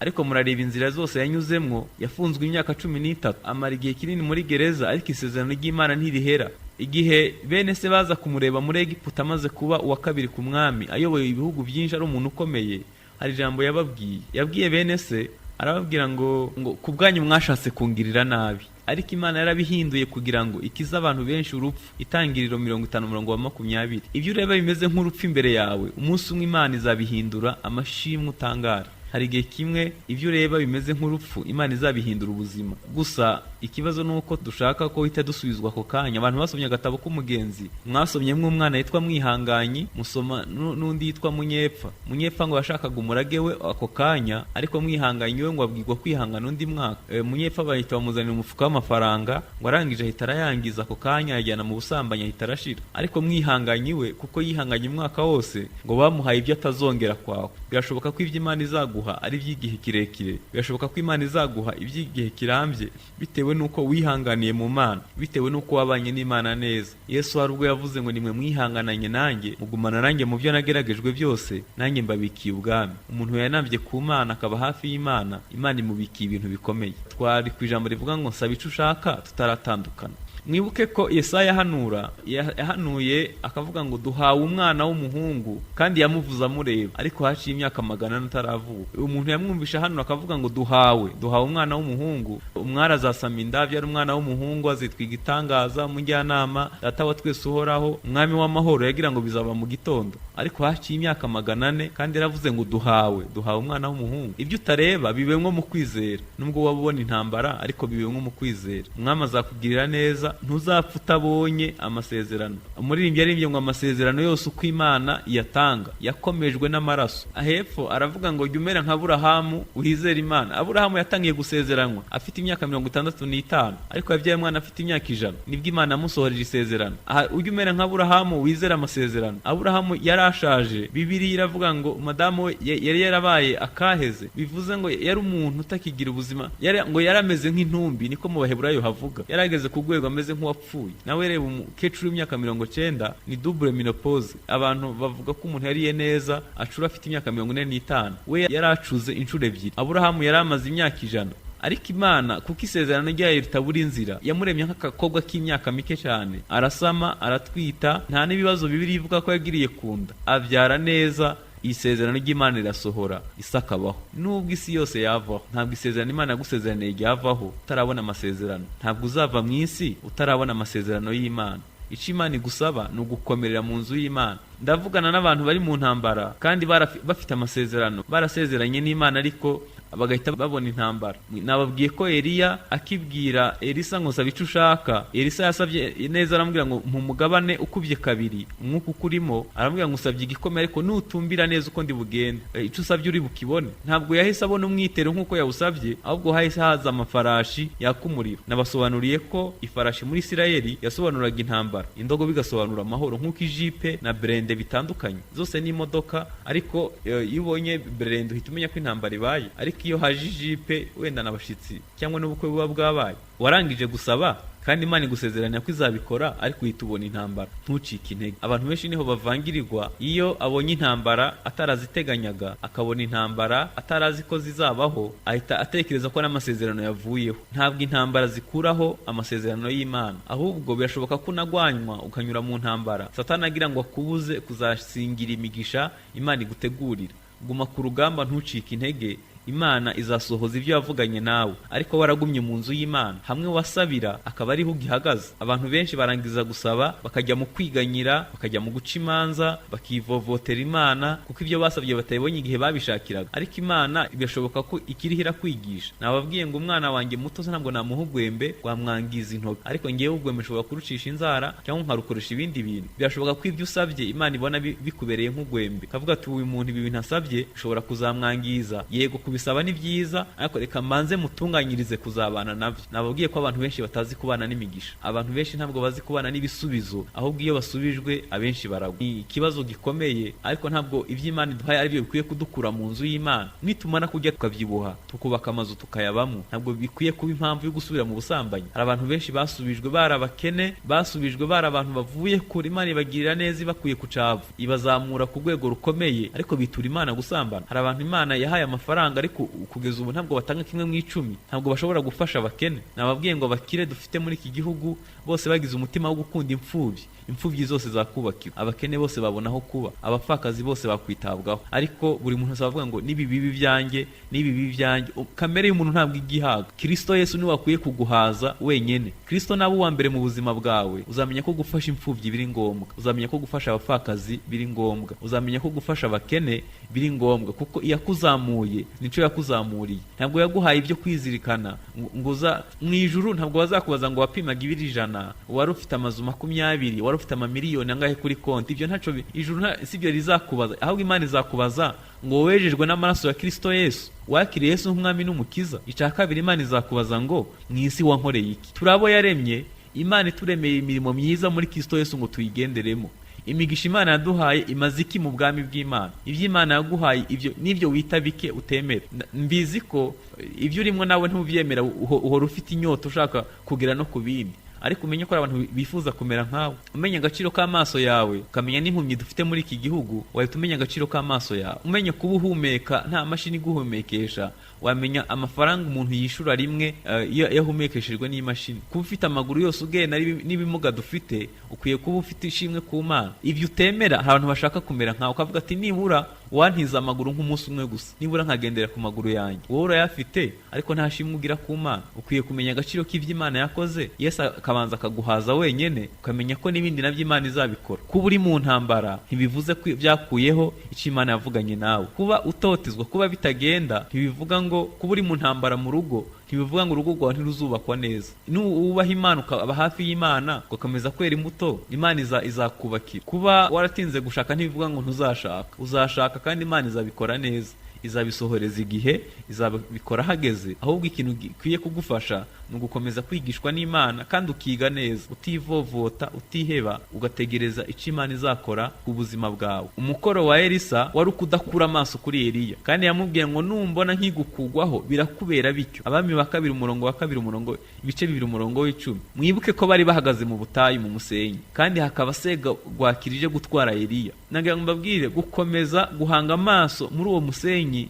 ariko murareba inzira zose yanyuzemwo. Yafunzwe imyaka 13, amara igihe kinini muri gereza, ariko isezerano ry'Imana ntirihera. Igihe bene se baza kumureba muri Egiputa, amaze kuba uwa kabiri ku mwami, ayoboye ibihugu byinshi, ari umuntu ukomeye, hari ijambo yababwiye. Yabwiye bene se, arababwira ngo ku bwanyu mwashatse kungirira nabi, ariko Imana yarabihinduye kugira ngo ikize abantu benshi urupfu. Itangiriro 50 umurongo wa 20. Ibyo ureba bimeze nk'urupfu imbere yawe, umunsi umwe Imana izabihindura amashimwe utangara. Hari igihe kimwe ibyo ureba bimeze nk'urupfu Imana izabihindura ubuzima. Gusa ikibazo ni uko dushaka ko uhita dusubizwa ako kanya. Abantu basomye agatabo k'umugenzi, mwasomyemo umwana yitwa Mwihanganyi, musoma n'undi yitwa Munyepfa. Munyepfa ngo yashakaga umurage we ako kanya, ariko Mwihanganyi we ngo abwirwa kwihangana undi mwaka. Munyepfa bahita bamuzanira umufuka w'amafaranga, ngo arangije ahita arayangiza ako kanya, ayajyana mu busambanyi, ahita arashira. Ariko Mwihanganyi we, kuko yihanganye umwaka wose, ngo bamuhaye ibyo atazongera kwawe. Birashoboka ko ibyo Imana izaguha ari iby'igihe kirekire. Birashoboka ko Imana izaguha iby'igihe kirambye, bitewe n'uko wihanganiye mu Mana, bitewe n'uko wabanye n'Imana neza. Yesu hari ubwo yavuze ngo nimwe mwihangananye nanjye, mugumana nanjye mu byo nageragejwe byose, nanjye mbabikiye ubwami. Umuntu yanambye ku Mana, akaba hafi y'Imana, Imana imubikiye ibintu bikomeye. Twari ku ijambo rivuga ngo nsaba icyo ushaka tutaratandukana. Mwibuke ko Yesaya yahanura, yahanuye akavuga ngo duhawe umwana w'umuhungu, kandi yamuvuze amureba, ariko haciye imyaka 400 ataravuka. Umuntu yamwumvisha ahanura akavuga ngo duhawe umwana w'umuhungu, umwari azasama inda, abyara umwana w'umuhungu, azitwa igitangaza, umujyanama, Data wa twese uhoraho, umwami w'amahoro. Yagira ngo bizaba mu gitondo, ariko haciye imyaka 400, kandi yaravuze ngo duhawe umwana w'umuhungu. Ibyo utareba bibemwo mu kwizera. Nubwo waba ubona intambara, ariko bibemwo mu kwizera. Umwami azakugirira neza, ntuzapfa utabonye amasezerano. Umuririmbyi yaririmbye ngo amasezerano yose uko Imana iyatanga yakomejwe n'amaraso. Hepfo aravuga ngo jya umera nka Aburahamu, wizere Imana. Aburahamu yatangiye gusezeranwa afite imyaka 65, ariko yabyaye umwana afite imyaka 100, nibwo Imana yamusohoreje isezerano. Aha, ujye umera nka Aburahamu, wizere amasezerano. Aburahamu yari ashaje. Bibiliya iravuga ngo madamu we yari yarabaye akaheze, bivuze ngo yari umuntu utakigira ubuzima, ngo yari ameze nk'intumbi, niko mu Baheburayo havuga. Yari ageze ku rwego ameze nk'uwapfuye. Nawe reba umukecuru w'imyaka 90, ni double ménopause. Abantu bavuga ko umuntu yariye neza acura afite imyaka 45, we yari acuze inshuro ebyiri. Aburahamu yari amaze imyaka 100, ariko Imana, kuko isezerano ryayo ritabura inzira, yamuremye nk'akakobwa k'imyaka mike cyane, arasama, aratwita, nta n'ibibazo Bibiliya ivuga ko yagiriye ku nda, abyara neza. Isezerano ry'Imana rirasohora, isi akabaho. Nubwo isi yose yavaho, ntabwo isezerano Imana yagusezeraniye ryavaho utarabona amasezerano. Ntabwo uzava mu isi utarabona amasezerano y'Imana. Icyo Imana igusaba ni ugukomerera mu nzu y'Imana. Ndavugana n'abantu bari mu ntambara kandi bafite amasezerano, barasezeranye n'Imana, ariko bagahita babona intambara. Nababwiye ko Eliya akibwira Elisa ngo saba icyo ushaka, Elisa yasabye neza, aramubwira ngo mu mugabane ukubye kabiri umwuka ukurimo, aramubwira ngo usabye igikomeye, ariko nutumbira neza uko ndi bugende, icyo usabye uri bukibone. Ntabwo yahise abona umwitero nk'uko yawusabye, ahubwo hahise haza amafarashi yaka umuriro. Nabasobanuriye ko ifarashi muri Isirayeli yasobanuraga intambara, indogobe igasobanura amahoro, nk'uko ijipe na blindé bitandukanye, zose ni imodoka, ariko iyo ubonye blindé uhita umenya ko intambara ibaye, ariko iyo haje ijipe wenda n'abashitsi cyangwa n'ubukwe buba bwabaye. Warangije gusaba kandi Imana igusezeranya ko izabikora, ariko uhita ubona intambara, ntucike intege. Abantu benshi niho bavangirirwa. Iyo abonye intambara ataraziteganyaga, akabona intambara atarazi ko zizabaho, ahita atekereza ko n'amasezerano yavuyeho. Ntabwo intambara zikuraho amasezerano y'Imana, ahubwo birashoboka ko unagwanywa ukanyura mu ntambara, Satani agira ngo akubuze kuzasingira imigisha Imana igutegurira. Guma ku rugamba, ntucike intege, Imana izasohoza ibyo yavuganye nawe, ariko waragumye mu nzu y'Imana hamwe wasabira, akaba ariho ugihagaze. Abantu benshi barangiza gusaba bakajya mu kwiganyira, bakajya mu guca imanza, bakivovotera Imana kuko ibyo basabye batabibonye igihe babishakiraga. Ariko Imana birashoboka ko ikiriho irakwigisha. Nababwiye ngo umwana wanjye muto ntabwo namuha ugwembe rwamwangiza intoki, ariko ngewe ugwembe nshobora kurucisha inzara cyangwa nkarukoresha ibindi bintu. Birashoboka ko ibyo usabye Imana ibona bikubereye nk'ugwembe, kavuga ati uyu muntu ibi bintu asabye bishobora kuzamwangiza. Yego, kubisaba ni byiza, ariko reka mbanze mutunganyirize kuzabana nabyo. Nababwiye ko abantu benshi batazi kubana n'imigisha, abantu benshi ntabwo bazi kubana n'ibisubizo, ahubwo iyo basubijwe abenshi baragwa. Ni ikibazo gikomeye, ariko ntabwo iby'Imana iduhaye ari byo bikwiye kudukura mu nzu y'Imana. Nitumara kurya tukabyibuha, tukubaka amazu tukayabamo, ntabwo bikwiye kuba impamvu yo gusubira mu busambanyi. Hari abantu benshi basubijwe bari abakene, basubijwe bari abantu bavuye kure, Imana ibagirira neza, ibakuye ku cavu, ibazamura ku rwego rukomeye, ariko bitura Imana gusambana. Hari abantu Imana yahaye amafaranga, ariko kugeza ubu ntabwo batanga kimwe mu icumi, ntabwo bashobora gufasha abakene. Nababwiye ngo abakire dufite muri iki gihugu bose bagize umutima wo gukunda imfubyi, imfubyi zose zakubakiwe, abakene bose babona aho kuba, abapfakazi bose bakwitabwaho. Ariko buri muntu azavuga ngo n'ibi bibi byanjye, n'ibi bibi byanjye. Kamere y'umuntu ntabwo igihaga. Kristo Yesu niwe wakwiye kuguhaza wenyine. Kristo nawe uwa mbere mu buzima bwawe, uzamenya ko gufasha imfubyi biri ngombwa, uzamenya ko gufasha abapfakazi biri ngombwa, uzamenya ko gufasha abakene biri ngombwa, kuko iyakuzamuye nico yakuzamuriye. Ntabwo yaguhaye ibyo kwizirikana ngo uza mu ijuru. Ntabwo bazakubaza ngo wapimaga ibiro 100, wari ufite amazu 20, wari ufite amamiliyoni angahe kuri konti. Ibyo ntaco ijuru si byo rizakubaza, ahubwo Imana izakubaza ngo wejejwe n'amaraso ya Kristo Yesu, wakiriye Yesu nk'umwami n'umukiza. Icya kabiri, Imana izakubaza ngo mu isi wankoreye iki? Turi abo yaremye. Imana ituremeye imirimo myiza muri Kristo Yesu ngo tuyigenderemo. Imigisha Imana yaduhaye imaze iki mu bwami bw'Imana? Ibyo Imana yaguhaye, ibyo n'ibyo wita bike utemera. Mbizi ko ibyo urimo nawe ntubyemera, uhora ufite inyota ushaka kugera no ku bindi, ariko umenye ko hari abantu bifuza kumera nkawe. Umenya agaciro k'amaso yawe, ukamenya n'impumyi dufite muri iki gihugu, wahita umenya agaciro k'amaso yawe. Umenya kuba uhumeka nta mashini iguhumekesha, wamenya amafaranga umuntu yishura rimwe iyo yahumekeshejwe n'imashini. Kuba ufite amaguru yose ugenda n'ibimuga dufite, ukwiye kuba ufite ishimwe ku Mana. Ibyo utemera, hari abantu bashaka kumera nkawe, ukavuga ati nibura wantiza amaguru nk'umunsi umwe gusa, nibura nkagendera ku maguru yanjye. Wowe urayafite, ariko nta shimwe ugira ku Mana. Ukwiye kumenya agaciro k'ibyo Imana yakoze, Yesu akabanza akaguhaza wenyine, ukamenya ko n'ibindi nabyo Imana izabikora. Kuba uri mu ntambara ntibivuze ko byakuyeho icyo Imana yavuganye nawe. Kuba utotezwa, kuba bitagenda, ntibivuga ngo kuba uri mu ntambara mu rugo ntibivuga ngo urugo rwawe ntiruzubakwa neza. Nuwubaha Imana, ukaba hafi y'Imana, ugakomeza kwera imbuto, Imana izakubakira. Kuba waratinze gushaka ntibivuga ngo ntuzashaka. Uzashaka, kandi Imana izabikora neza, izabisohoreza igihe, izabikora hageze. Ahubwo ikintu gikwiye kugufasha ni ugukomeza kwigishwa n'Imana kandi ukiga neza, utivovota, utiheba, ugategereza icyo Imana izakora ku buzima bwawe. Umukoro wa Elisa wari ukudakura amaso kuri Eliya, kandi yamubwiye ngo numbona nkigukugwaho birakubera bityo. Abami ba kabiri, umurongo wa kabiri, umurongo, ibice 2, umurongo w'10. Mwibuke ko bari bahagaze mu butayu mu musenyi, kandi hakaba segwakirije gutwara Eliya. Nagira ngo mbabwire gukomeza guhanga amaso muri uwo musenyi.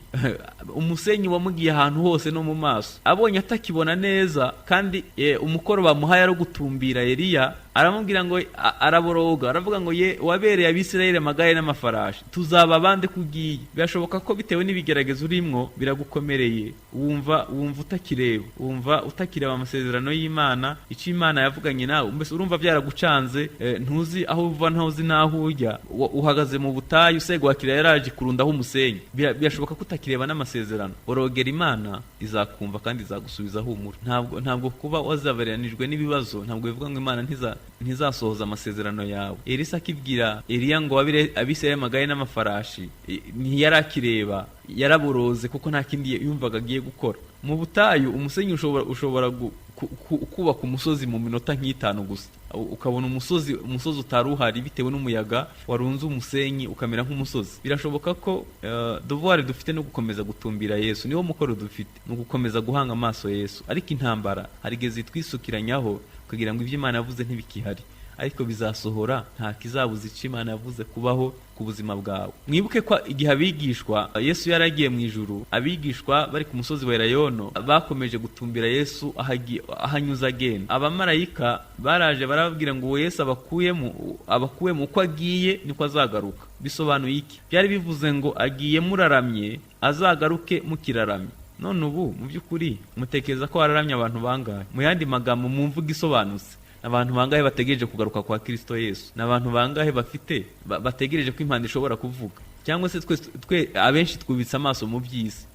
Umusenyi wamugiye ahantu hose no mu maso, abonye atakibona neza, kandi umukoro bamuhaye ari ugutumbira Eliya. Aramubwira ngo araboroga, aravuga ngo: "Ye wabereye Abisirayeli amagare n'amafarashi, tuzaba abande kugiye?" Birashoboka ko bitewe n'ibigeragezo urimwo biragukomereye, wumva utakireba, wumva utakireba amasezerano y'Imana, icyo Imana yavuganye nawe. Mbese urumva byaragucanze, ntuzi aho uva, ntuzi n'aho ujya, uhagaze mu butayu, segwakira yaraje kurundaho umusenyi. Birashoboka ko utakireba n'amasezerano. Orogera Imana, izakumva kandi izagusubiza. Humura, ntabwo kuba wazabaranijwe n'ibibazo ntabwo bivuga ngo Imana ntizasohoza amasezerano yawe. Elisa akibwira Eliya ngo wabire Abisirayeli amagare n'amafarashi, ntiyarakireba, yaraboroze kuko nta kindi yumvaga agiye gukora. Mu butayu umusenyi ushobora kubaka umusozi mu minota nk'itanu gusa, ukabona umusozi utari uhari bitewe n'umuyaga warunze umusenyi ukamera nk'umusozi. Birashoboka ko devoir dufite no gukomeza gutumbira Yesu, niwo mukoro dufite, ni ugukomeza guhanga amaso Yesu. Ariko intambara hari igihe zitwisukiranyaho kugira ngo ibyo Imana yavuze ntibikihari, ariko bizasohora. Nta kizabuza icyo Imana yavuze kubaho ku buzima bwawe. Mwibuke ko igihe abigishwa, Yesu yaragiye mu ijuru, abigishwa bari ku musozi wa Elayono bakomeje gutumbira Yesu aho anyuze agenda. Abamarayika baraje barababwira ngo uwo Yesu abakuyemo, uko agiye niko azagaruka. Bisobanuye iki? Byari bivuze ngo agiye muraramye, azagaruke mukiraramye. None ubu mu by'ukuri mutekereza ko hararamye abantu bangahe? Mu yandi magambo, mu mvugo isobanutse, abantu bangahe bategereje kugaruka kwa Kristo Yesu? Ni abantu bangahe bafite bategereje ko impanda ishobora kuvuga? Cyangwa se twe abenshi twubitse amaso mu by'isi.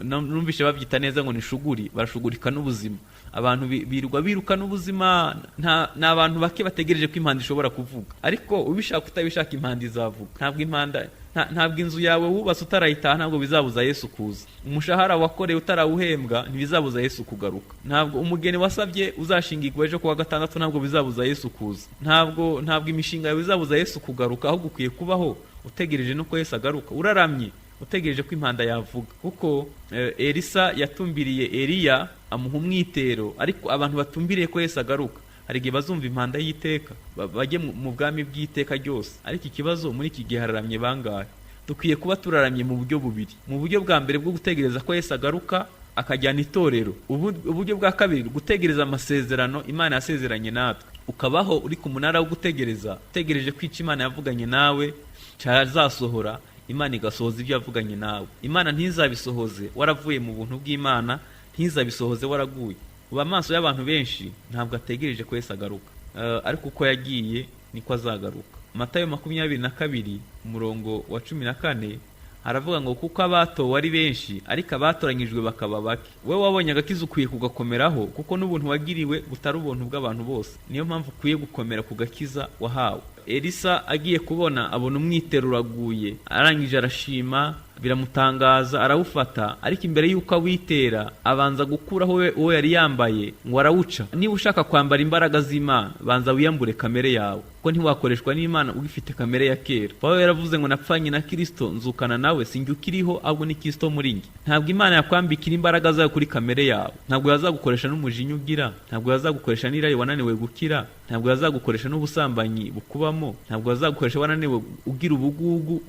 Numvishe babyita neza ngo ni shuguri, barashugurika n'ubuzima. Abantu birirwa biruka n'ubuzima. Nta ni abantu bake bategereje ko impanda ishobora kuvuga. Ariko ubishaka utabishaka, impanda izavuga. Ntabwo impanda ntabwo inzu yawe wubatse utarayitaha ntabwo bizabuza Yesu kuza. Umushahara wakoreye utarawuhembwa ntibizabuza Yesu kugaruka. Ntabwo umugeni wasabye uzashingirwa ejo kuwa gatandatu ntabwo bizabuza Yesu kuza. Ntabwo imishinga yawe izabuza Yesu kugaruka. Ahubwo ukwiye kubaho utegereje nuko Yesu agaruka, uraramye utegereje ko impanda yavuga. Kuko Elisa yatumbiriye Eliya amuha umwitero. Ariko abantu batumbiriye ko Yesu agaruka, hari igihe bazumva impanda y'iteka, bajye mu bwami bw'iteka ryose. Ariko ikibazo, muri iki gihe hararamye bangahe? Dukwiye kuba turaramye mu buryo bubiri: mu buryo bwa mbere bwo gutegereza ko Yesu agaruka akajyana itorero, uburyo bwa kabiri gutegereza amasezerano Imana yasezeranye natwe. Ukabaho uri ku munara wo gutegereza, utegereje ko icyo Imana yavuganye nawe cyazasohora, Imana igasohoza ibyo yavuganye nawe. Imana ntizabisohoze waravuye mu buntu bw'Imana, ntizabisohoze waraguye. Ubu amaso y'abantu benshi ntabwo ategereje ko Yesu agaruka, ariko uko yagiye niko azagaruka. Matayo 22 umurongo wa 14 haravuga ngo: "Kuko abatowe ari benshi, ariko abatoranyijwe bakaba bake." Wowe wabonye agakiza ukwiye kugakomeraho, kuko n'ubuntu wagiriwe butari ubuntu bw'abantu bose. Niyo mpamvu ukwiye gukomera ku gakiza wahawe. Elisa agiye kubona abona umwitero uraguye, arangije arashima, biramutangaza, arawufata. Ariko imbere y'uko awitera abanza gukuraho uwo yari yambaye, ngo arawuca. Niba ushaka kwambara imbaraga z'Imana, banza wiyambure kamere yawe, kuko ntiwakoreshwa n'Imana ugifite kamere ya kera. Pawulo yaravuze ngo: "Napfanye na Kristo, nzukana nawe, sinjye ukiriho, ahubwo ni Kristo muri njye." Ntabwo Imana yakwambikira imbaraga zayo kuri kamere yawe. Ntabwo yazagukoresha n'umujinya ugira, ntabwo yazagukoresha n'irari wananiwe gukira, ntabwo yazagukoresha n'ubusambanyi bukubamo, ntabwo yazagukoresha wananiwe ugira ubugugu,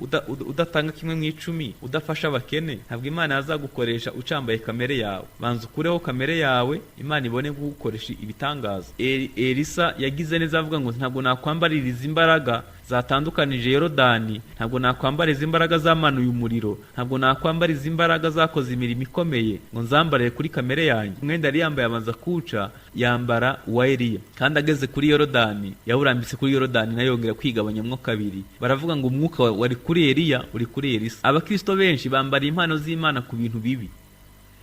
udatanga kimwe mu icumi, udafasha abakene. Ntabwo Imana yazagukoresha ucambaye kamere yawe. Banza ukureho kamere yawe, Imana ibone kugukoresha ibitangaza. Elisa yagize neza avuga ngo: "Ntabwo nakwambarira izi imbaraga zatandukanije Yorodani, ntabwo nakwambara izi imbaraga zamanuye umuriro, ntabwo nakwambara izi imbaraga zakoze imirimo ikomeye ngo nzambarire kuri kamere yanjye." Umwenda yari yambaye abanza kuwuca, yambara uwa Eliya. Kandi ageze kuri Yorodani, yawurambitse kuri Yorodani, nayo yongera kwigabanyamwo kabiri. Baravuga ngo umwuka wari kuri Eliya uri kuri Elisa. Abakristo benshi bambara impano z'Imana ku bintu bibi.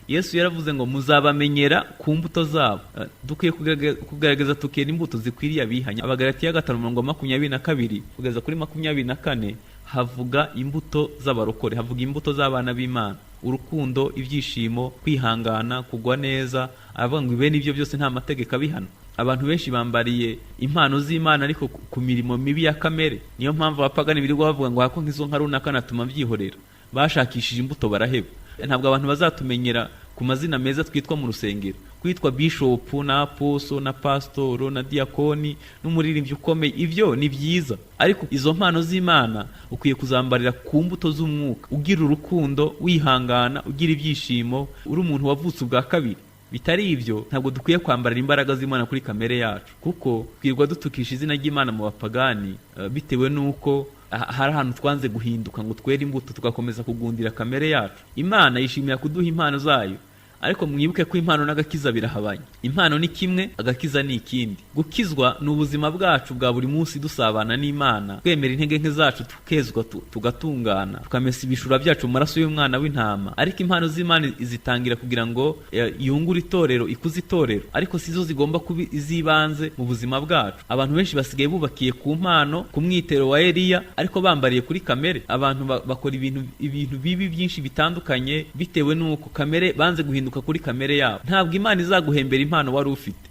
Yesu yaravuze ngo: "Muzabamenyera ku mbuto zabo." Dukwiye kugaragaza tukera imbuto zikwiriye abihanya. Abagalatiya 5 umurongo wa 22 kugeza kuri 24 havuga imbuto z'abarokore, havuga imbuto z'abana b'Imana: urukundo, ibyishimo, kwihangana, kugwa neza. Aravuga ngo bene ibyo byose nta mategeko abihana. Abantu benshi bambariye impano z'Imana ariko ku mirimo mibi ya kamere. Niyo mpamvu abapagani birirwa bavuga ngo hako nk'izo nka runaka natuma byihorera. Bashakishije imbuto baraheba. Ntabwo abantu bazatumenyera ku mazina meza twitwa mu rusengero, kwitwa bishopu na aposo na pasitoro na diyakoni n'umuririmbyi ukomeye. Ibyo ni byiza, ariko izo mpano z'Imana ukwiye kuzambarira ku mbuto z'umwuka: ugira urukundo, wihangana, ugira ibyishimo, uri umuntu wavutse ubwa kabiri. Bitari ibyo, ntabwo dukwiye kwambarira imbaraga z'Imana kuri kamere yacu, kuko twirwa dutukisha izina ry'Imana mu bapagani, bitewe n'uko hari ahantu twanze guhinduka ngo twere imbuto, tugakomeza kugundira kamere yacu. Imana yishimira kuduha impano zayo, ariko mwibuke ko impano n'agakiza birahabanye. Impano ni kimwe, agakiza ni ikindi. Gukizwa ni ubuzima bwacu bwa buri munsi dusabana n'Imana, twemera intege nke zacu, tukezwa, tugatungana, tukamesa ibishura byacu mu maraso y'umwana w'intama. Ariko impano z'Imana izitangira kugira ngo yungure itorero, ikuze itorero, ariko si zo zigomba kuba iz'ibanze mu buzima bwacu. Abantu benshi basigaye bubakiye ku mpano, ku mwitero wa Eliya, ariko bambariye kuri kamere. Abantu bakora ibintu bibi byinshi bitandukanye bitewe n'uko kamere banze guhinduka kuri kamere yabo. Ntabwo Imana izaguhembera impano wari ufite,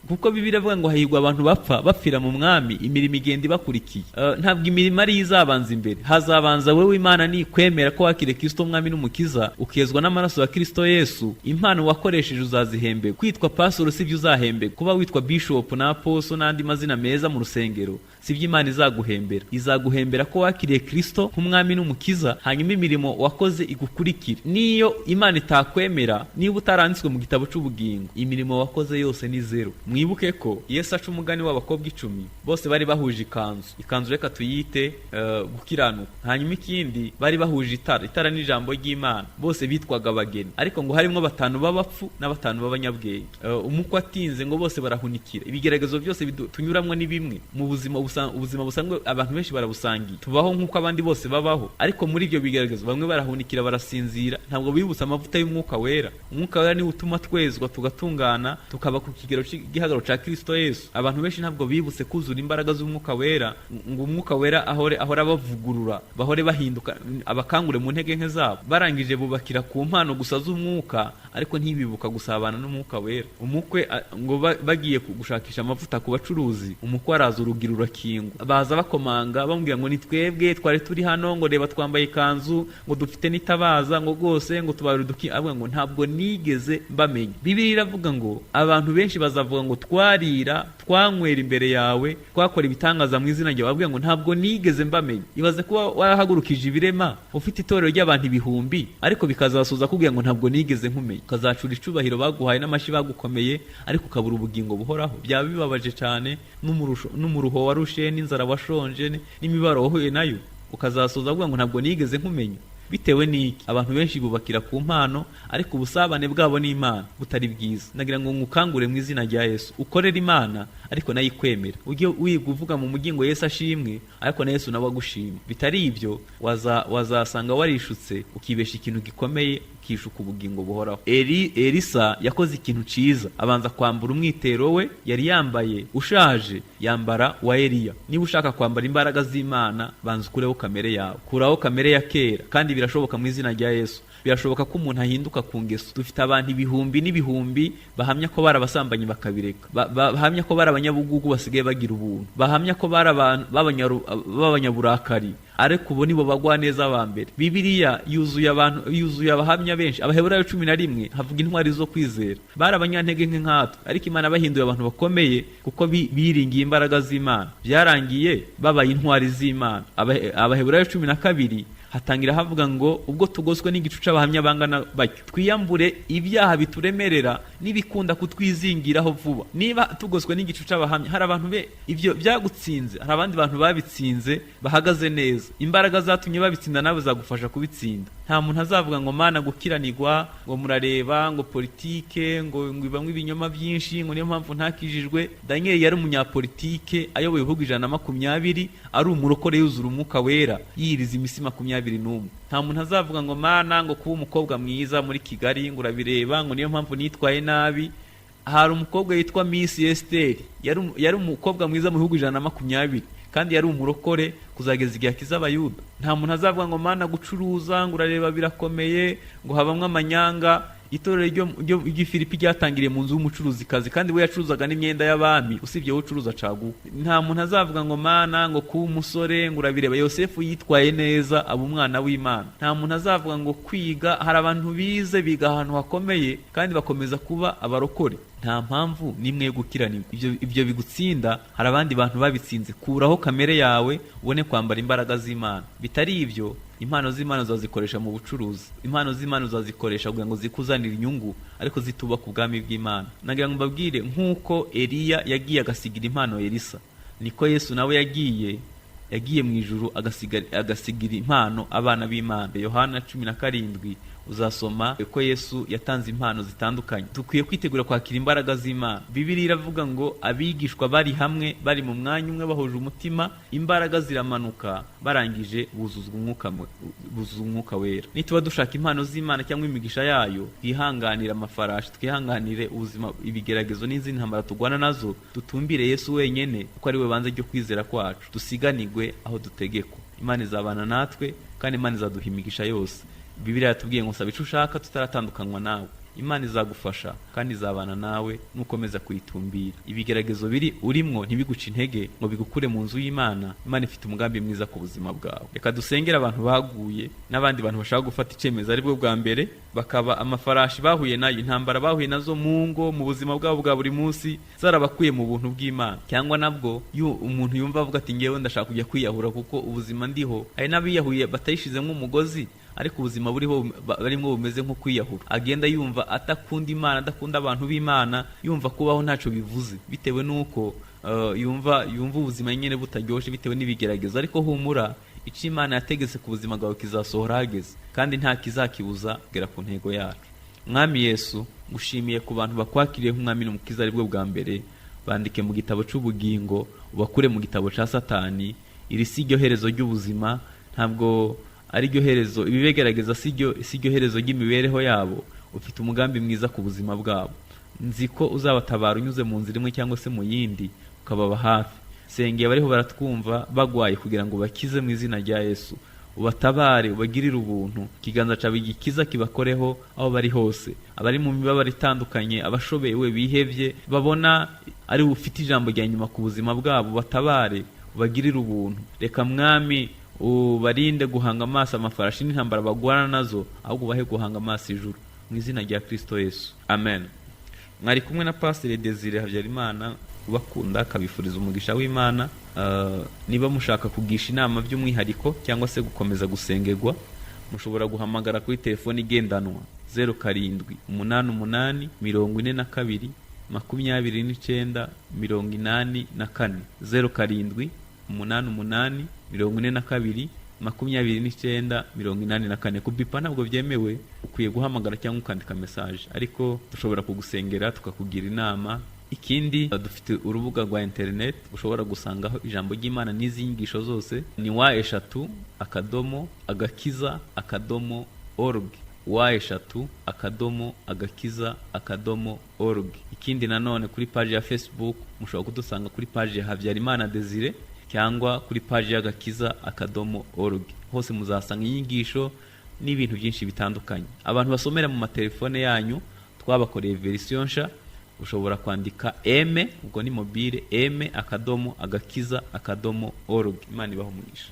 kuko Bibiliya iravuga ngo hahirwa abantu bapfa bapfira mu Mwami, imirimo igenda ibakurikiye. Ntabwo imirimo ariyo izabanza imbere, hazabanza wowe. Imana nikwemera ko wakiriye Kristo Umwami n'Umukiza, ukezwa n'amaraso ya Kristo Yesu, impano wakoresheje uzazihemberwa. Kwitwa pasoro sibyo uzahemberwa, kuba witwa bishop na apostle n'andi mazina meza mu rusengero sibyo Imana izaguhembera. Izaguhembera ko wakiriye Kristo nk'Umwami n'Umukiza, hanyuma imirimo wakoze igukurikire. Niyo Imana itakwemera, niba utaranditswe mu gitabo cy'ubugingo, imirimo wakoze yose ni zero. Mwibuke ko Yesu aca umugani w'abakobwa 10, bose bari bahuje ikanzu. Ikanzu reka tuyite gukiranuka. Hanyuma ikindi, bari bahuje itara. Itara ni ijambo ry'Imana. Bose bitwaga abageni, ariko ngo harimo batanu b'abapfu na batanu b'abanyabwenge. Umukwe atinze, ngo bose barahunikira. Ibigeragezo byose tunyuramwo ni bimwe mu buzima ubuzima busanzwe, abantu benshi barabusangiye, tubaho nk'uko abandi bose babaho. Ariko muri ibyo bigeragezo bamwe barahunikira, barasinzira, ntabwo bibutsa amavuta y'Umwuka Wera. Umwuka Wera niwe utuma twezwa, tugatungana, tukaba ku kigero cy'igihagararo cya Kristo Yesu. Abantu benshi ntabwo bibutse kuzura imbaraga z'Umwuka Wera, ngo Umwuka Wera ahore abavugurura, bahore bahinduka, abakangure mu ntege nke zabo. Barangije bubakira ku mpano gusa z'umwuka, ariko ntibibuka gusabana n'Umwuka Wera. Umukwe ngo bagiye gushakisha amavuta ku bacuruzi, umukwe araza, urugi rurakingwa, baza bakomanga, bamubwira ngo ni twebwe twari turi hano, ngo reba twambaye ikanzu, ngo dufite n'itabaza, ngo rwose ngo tubaye uduki. Avuga ngo ntabwo nigeze mbamenya. Bibiliya iravuga ngo abantu benshi bazavuga ngo twarira, twanywera imbere yawe, twakora ibitangaza mu izina ryawe. Bavuga ngo ntabwo nigeze mbamenya. Ibaze kuba warahagurukije ibirema, ufite itorero ry'abantu ibihumbi, ariko bikazasoza kubwira ngo ntabwo nigeze nkumenya, ukazacura icubahiro baguhaye n'amashyi bagukomeye, ariko ukabura ubugingo buhoraho. Byaba bibabaje cyane, n'umuruho warushe, n'inzara washonje, n'imibabaro wahuye nayo, ukazasoza avuga ngo ntabwo nigeze nkumenya. Bitewe n'iki? Abantu benshi bubakira ku mpano, ariko ubusabane bwabo n'Imana butari bwiza. Nagira ngo ngukangure mu izina rya Yesu, ukorere Imana ariko nayo ikwemera. Ujye wiga uvuga mu mujyi ngo Yesu ashimwe, ariko na Yesu nawe agushima. Bitari ibyo, wazasanga warishutse, ukibesha ikintu gikomeye, ukishuka ubugingo buhoraho. Elisa yakoze ikintu ciza, abanza kwambura umwitero we yari yambaye ushaje, yambara wa Eliya. Niba ushaka kwambara imbaraga z'Imana, banza ukureho kamere yawe, kuraho kamere ya kera. Kandi birashoboka mu izina rya Yesu, birashoboka ko umuntu ahinduka ku ngeso. Dufite abantu ibihumbi n'ibihumbi bahamya ko bari abasambanyi bakabireka, bahamya ko bari abanyabugugu basigaye bagira ubuntu, bahamya ko bari abantu b'abanyaburakari, ariko ubu nibo bagwa neza ba mbere. Bibiliya yuzuye abantu, yuzuye abahamya benshi. Abaheburayo 11 havuga intwari zo kwizera, bari abanyantege nke nkatwe, ariko Imana bahinduye abantu bakomeye kuko biringiye imbaraga z'Imana. Byarangiye babaye intwari z'Imana. Abaheburayo 12 hatangira havuga ngo ubwo tugoswe n'igicu c'abahamya bangana batyo, twiyambure ibyaha bituremerera n'ibikunda kutwizingiraho vuba. Niba tugoswe n'igicu c'abahamya, hari abantu be ibyo byagutsinze, hari abandi bantu babitsinze bahagaze neza. Imbaraga zatumye babitsinda nawe zagufasha kubitsinda. Nta muntu azavuga ngo Mana gukiranirwa, ngo murareba, ngo politike ngo ibamwe ibinyoma byinshi, ngo niyo mpamvu ntakijijwe. Daniel yari umunyapolitike ayoboye ibihugu 120, ari umurokore yuzura Umwuka Wera, yiyiriza iminsi 21. Nta muntu azavuga ngo Mana, ngo kuba umukobwa mwiza muri Kigali, ngo urabireba, ngo niyo mpamvu nitwaye nabi. Hari umukobwa witwa Miss Esther, yari umukobwa mwiza mu bihugu 120, kandi yari umurokore kuzageza igihe akiza Abayuda. Nta muntu azavuga ngo Mana gucuruza, ngo urareba birakomeye, ngo habamwe amanyanga. Itorero ry'i Filipi ryatangiriye mu nzu y'umucuruzikazi, kandi we yacuruzaga n'imyenda y'abami, usibye wowe ucuruza caguwa. Nta muntu azavuga ngo Mana, ngo kuba umusore, ngo urabireba. Yosefu yitwaye neza, aba umwana w'Imana. Nta muntu azavuga ngo kwiga, hari abantu bize, biga ahantu hakomeye, kandi bakomeza kuba abarokore. Nta mpamvu n'imwe yo gukiranirwa. Ibyo bigutsinda, hari abandi bantu babitsinze. Kuraho kamere yawe ubone kwambara imbaraga z'Imana. Bitari ibyo Impano z'Imana uzazikoresha mu bucuruzi, impano z'Imana uzazikoresha kugira ngo zikuzanire inyungu, ariko zitubaka ubwami bw'Imana. Nagira ngo mbabwire, nk'uko Eliya yagiye agasigira impano Elisa, niko Yesu nawe yagiye mu ijuru agasigira impano abana b'Imana. Yohana 17 uzasoma ko Yesu yatanze impano zitandukanye. Dukwiye kwitegura kwakira imbaraga z'Imana. Bibiliya iravuga ngo abigishwa bari hamwe, bari mu mwanya umwe, bahuje umutima, imbaraga ziramanuka, barangije buzuzwa umwuka wera. Nituba dushaka impano z'Imana cyangwa imigisha yayo, twihanganire amafarashi, twihanganire ubuzima, ibigeragezo n'izindi ntambara turwana nazo, dutumbire Yesu wenyine kuko ari we banze ryo kwizera kwacu, dusiganirwe aho dutegekwa. Imana izabana natwe kandi Imana izaduha imigisha yose. Bibiliya yatubwiye ngo saba icyo ushaka tutaratandukanywa nawe. Imana izagufasha kandi izabana nawe nukomeza kuyitumbira. Ibigeragezo biri urimwo ntibiguce intege ngo bigukure mu nzu y'Imana. Imana ifite umugambi mwiza ku buzima bwawe. Reka dusengere abantu baguye n'abandi bantu bashaka gufata icyemezo aribwo bwa mbere, bakaba amafarashi bahuye nayo, intambara bahuye nazo mu ngo, mu buzima bwabo bwa buri munsi, zarabakuye mu buntu bw'Imana. Cyangwa nabwo umuntu yumva avuga ati ngewe ndashaka kujya kwiyahura kuko ubuzima ndiho. Hari n'abiyahuye batayishizemo umugozi, ariko ubuzima buriho barimo bumeze nko kwiyahura. Agenda yumva atakunda Imana, adakunda abantu b'Imana, yumva kubaho ntacyo bivuze, bitewe nuko yumva ubuzima nyine butaryoshe bitewe n'ibigeragezo. Ariko humura, icyo Imana yategetse ku buzima bwawe kizasohora hageze, kandi nta kizakibuza kugera ku ntego yacu. Mwami Yesu, ngushimiye ku bantu bakwakiriye nk'umwami n'umukiza aribwo bwa mbere. Bandike mu gitabo cy'ubugingo, ubakure mu gitabo cya Satani. Iri si iryo herezo ry'ubuzima, ntabwo ari ryo herezo, ibibegerageza si ryo herezo ry'imibereho yabo. Ufite umugambi mwiza ku buzima bwabo. Nzi ko uzabatabara unyuze mu nzira imwe cyangwa se mu yindi, ukababa hafi. Sengeye bariho baratwumva bagwaye kugira ngo bakize mu izina rya Yesu. Ubatabare, ubagirire ubuntu, ikiganza cyawe gikiza kibakoreho aho bari hose. Abari mu mibabaro itandukanye, abashobewe, bihebye, babona ari ufite ijambo rya nyuma ku buzima bwabo, batabare, ubagirire ubuntu. Reka Mwami ubarinde guhanga amaso amafarashi n'intambara bagwana nazo, ahubwo ubahe guhanga amaso ijuru, mu izina rya Kristo Yesu, amen. Mwari kumwe na Pasiteri Desire Habyarimana, ubakunda akabifuriza umugisha w'Imana. Niba mushaka kugisha inama by'umwihariko cyangwa se gukomeza gusengerwa, mushobora guhamagara kuri telefoni igendanwa 07 88 42 29 84, 07 88 42 29 84. Kubipa ntabwo byemewe, ukwiye guhamagara cyangwa ukandika message, ariko dushobora kugusengera tukakugira inama. Ikindi, dufite urubuga rwa internet ushobora gusangaho ijambo ry'Imana n'izi nyigisho zose, ni w3.agakiza.org, w3.agakiza.org. Ikindi nanone kuri page ya Facebook mushobora kudusanga kuri page ya Habyarimana Desire cyangwa kuri page y'agakiza.org. Hose muzasanga inyigisho n'ibintu byinshi bitandukanye. Abantu basomera mu matelefone yanyu, twabakoreye version nsha. Ushobora kwandika m, ubwo ni mobile, m.agakiza.org. Imana ibahe umugisha.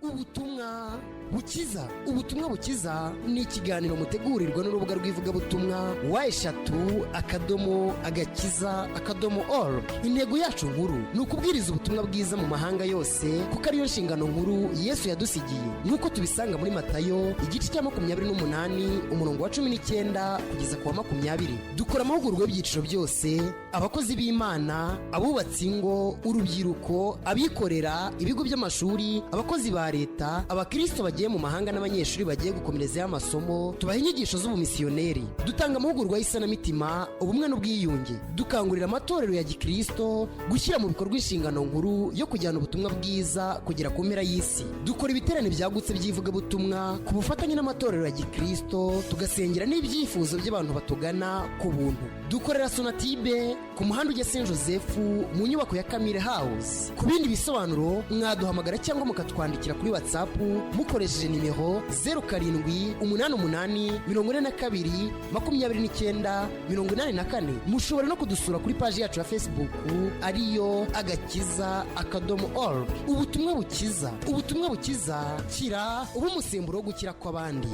Ubutumwa bukiza, ubutumwa bukiza ni ikiganiro mutegurirwa n'urubuga rw'ivugabutumwa w3.agakiza.org. Intego yacu nkuru ni ukubwiriza ubutumwa bwiza mu mahanga yose, kuko ariyo nshingano nkuru Yesu yadusigiye, nk'uko tubisanga muri Matayo igice cya 28 umurongo wa 19 kugeza ku wa 20. Dukora amahugurwa y'ibyiciro byose: abakozi b'Imana, abubatsi ingo, urubyiruko, abikorera, ibigo by'amashuri, abakozi ba leta, abakristo bagiye mu mahanga n'abanyeshuri bagiye gukomerezayo amasomo. Tubaha inyigisho z'ubumisiyoneri, dutanga amahugurwa y'isanamitima, ubumwe n'ubwiyunge, dukangurira amatorero ya gikristo gushyira mu bikorwa inshingano nkuru yo kujyana ubutumwa bwiza kugera ku mpera y'isi. Dukora ibiterane byagutse by'ivugabutumwa ku bufatanye n'amatorero ya gikristo, tugasengera n'ibyifuzo by'abantu batugana ku buntu. Dukorera Sonatibe ku muhanda ujya Saint Joseph mu nyubako ya Kamire House. Ku bindi bisobanuro mwaduhamagara cyangwa mukatwandikira kuri WhatsApp mukoresheje nimero 07 88 42 29 84. Mushobora no kudusura kuri paji yacu ya Facebook ariyo agakiza.org. Ubutumwa bukiza, ubutumwa bukiza, kira uba umusemburo wo gukira kw'abandi.